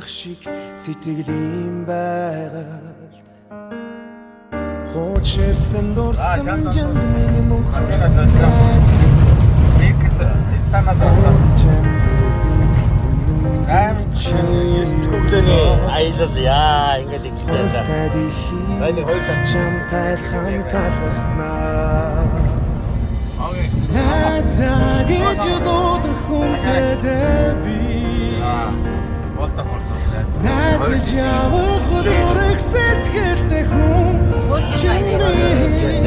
дутах шиг сэтгэлийн байгальд хуучирсан дурсамжинд минь мөнхөрсөн найз минь Аим өглөөний аялал яа ингэж ингэж байлаа. Баян хоёр чамтай хамт авахнаа. Найзаа гэж дуудах хүнтэй би. Найзалж явах зураг сэтгэлтэй хүн чиний.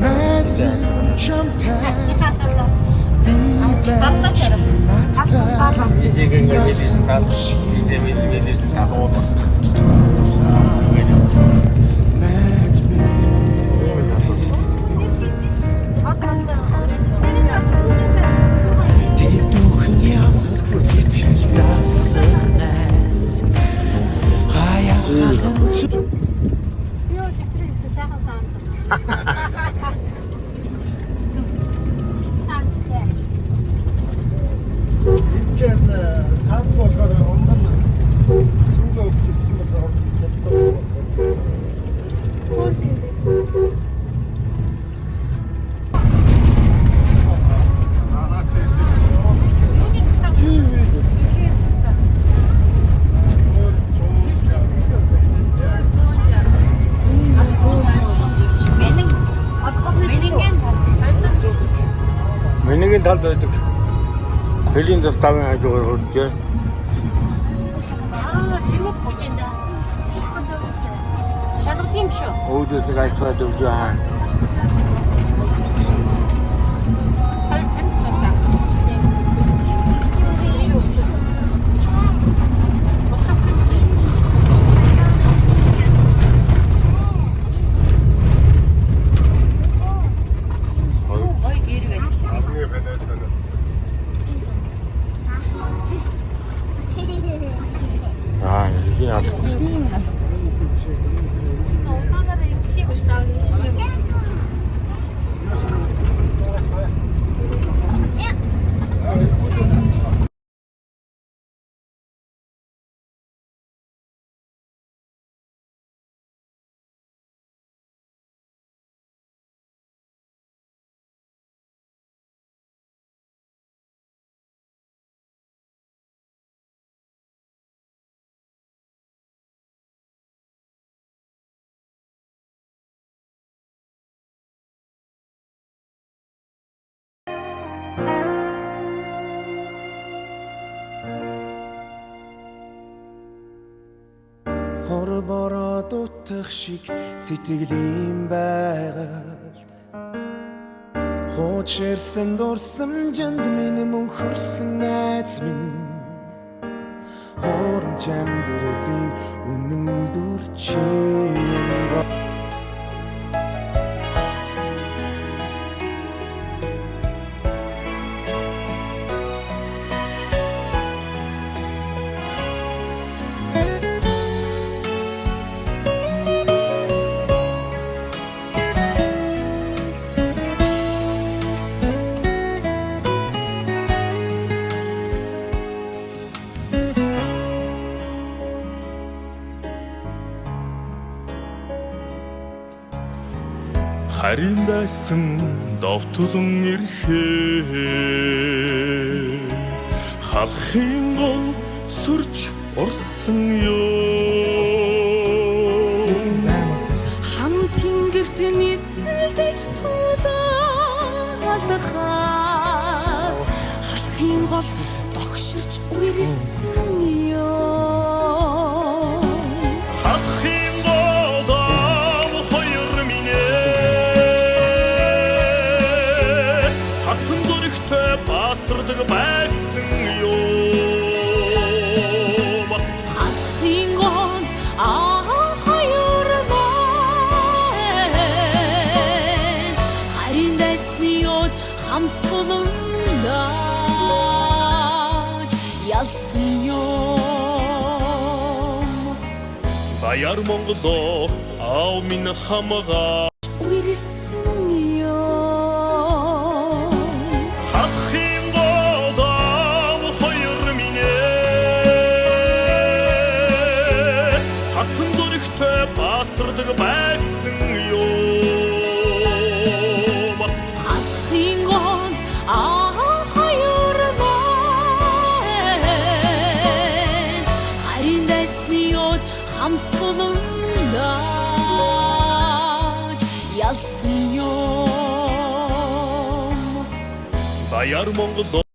Найз минь чамтай би байж надтай. Найз минь. Тэр дүүхэн явах сэтгэл засах найз. Хаяа хахан Би бол тэтрээс сайхан саанд болчих. Тааштай. Энд саад болохоор өмнө нь сүүгээ өгч ирсэн болохоор чадахгүй. Хөрх юм бэ? Юуны хэвээр Ихэвчлэн. Менен Мененгийн тал. Менегийн талд байдаг. Хөлийн зас давын хажуугаар хурджээ. Аа, цэмэг гүжиндэ. Шалгад юм шүү. Өөдөөс нэг альфа дөвж байгаа. Хоёр тань цаа. Босох юм шиг. Юу гой гэр байсан. Аа, хөлийн алба. Тийм. Улаанаараа юу гэх юм бэ таа. Хор бороо дутах шиг сэтгэлийн байгальд хуучирсан дурсамжинд минь мөнхөрсөн найз минь хуурамч амьдралын үнэн дүр чи юм ба. Харин дайсан довтлон ирэхээр халахын гол сүрж урсан юм. Хам тэнгэрт нисэлдэж тулаалдахаар халахын гол догширч үерсэн юм. Халахын гол ав хоёр минь ээ. Хатан зөрөгтэй баатарлаг байсан юм. Халахын гол аа хоёр маань харин дайсны ёд хамт тулундаж ялсан юм. Даяар Монголоо аав минь хамгаа. Үерсэн юм. Халахын гол ав хоёр минь ээ. баатарлаг байсан юм. Халахын гол хоёр маань харин дайсны ёд хамт тулундаж ялсан юм. Даяар Монгол.